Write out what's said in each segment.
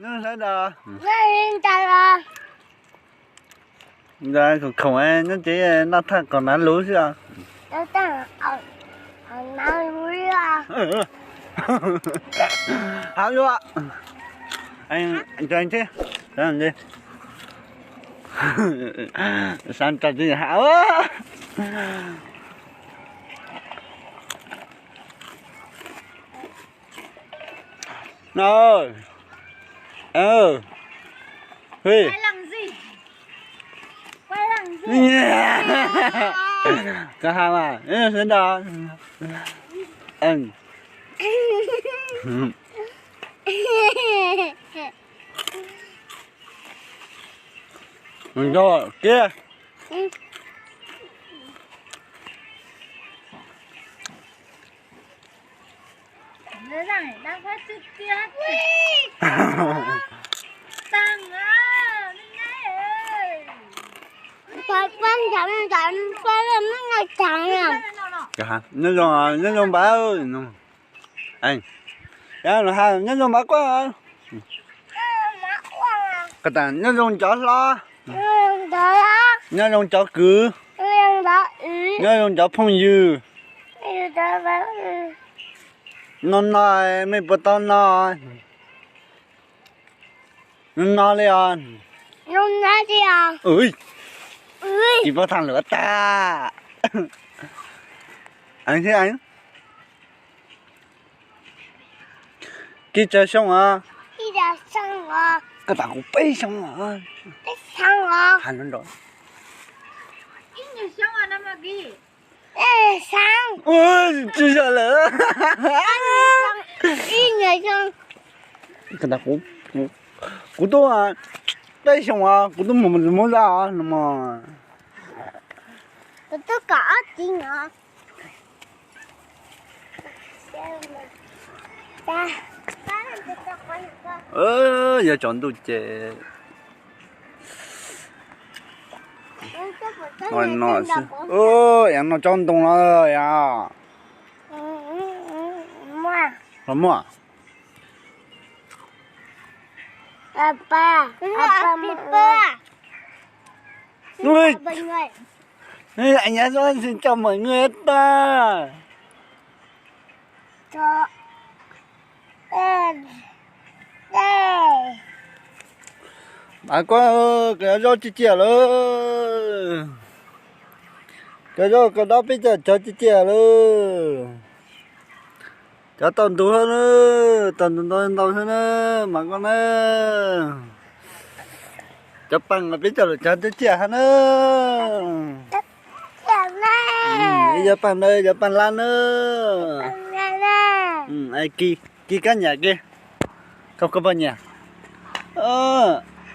Nyob sawv daws. Nyob li ntawd los. Ntawd khoom khoom nyob tsev noj thaj kom hnav luv xwb os. Hnav luv. Hav luaj. Ntawd thiab. Sab nrog tib hav. No. Ơ. Hwi. Koj ha mas, sawv daws. Nrog kiag. Nyob zoo, nyob zoo npawg. Nyob zoo npawg Quaj. Nyob zoo cov hlob. Nyob zoo cov kwv. Nyob zoo cov phooj ywg. No no, mej puas tau no? No no li os. Tsis paub tham lus tag. Kib tsawg xyoo os? Koj tas kuv peb xyoo os. Tsis yog lawm. Kuv twb peb xyoo os, kuv twb mus mus zaj os no. Yog tsaus ntuj ces no xwb. Yog no tsob ntoo no yog los muaj. Anh nhá, xin chào mọi người ta. Mas koj cov zaub ciaj ciaj lawm. Cov zaub koj dob peb cov ciaj ciaj lawm. Cov tau ntau na, tau ntau ntau xwb na, mas koj na. Cov paaj peb cov lawm cov ciaj ciaj hab na. Ib cov paaj ntawd cov paaj lab na. Kis kab nyam ke, koj poj niam,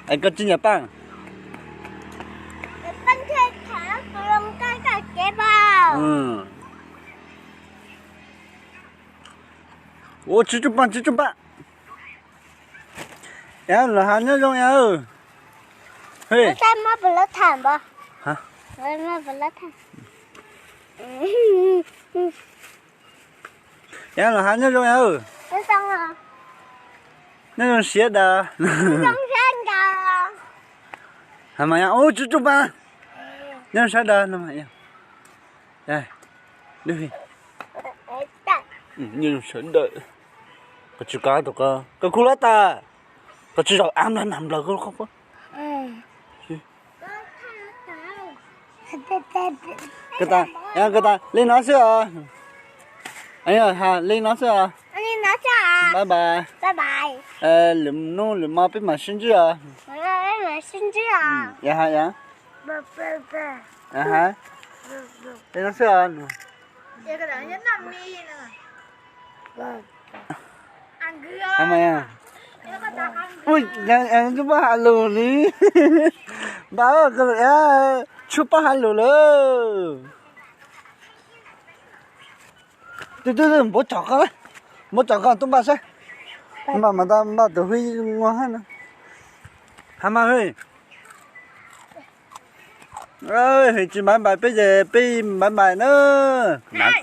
es koj tsis nyiam paaj? Ua tsis tsuj paaj, tsis tsuj paaj. Los has nyob zoo. Los has nyob zoo. Nyob zoo siab daws. Has mas yog ua tsis tsuj paaj. Nyob zoo sawv daws no mas. Nyob zoo sawv daws. Koj tsis kov tus ko, koj kub lab tas. Koj tsis zaum av nplawg nag nplawg koj qhov puab. Koj tas, koj tas li no xwb os. Li no xwb os. Bye bye. Lwm hnub lwm hmo peb mam sib ntsib os. Li no xwb os. Tsuj paaj has lus li. Npawg, tsuj paaj has lus lawm. Twb twb, npawg tsom koj, npawg tsom koj tub npaj saib. Npaj mas tau npaj tus hwj ua hab no. Has mas hwj. Hwj tsis npaiv npais peb ces peb npaiv npais na.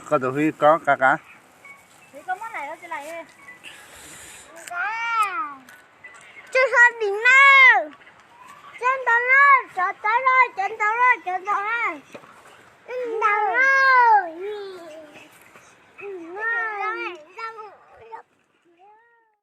Koj tus hwj kov qav qav.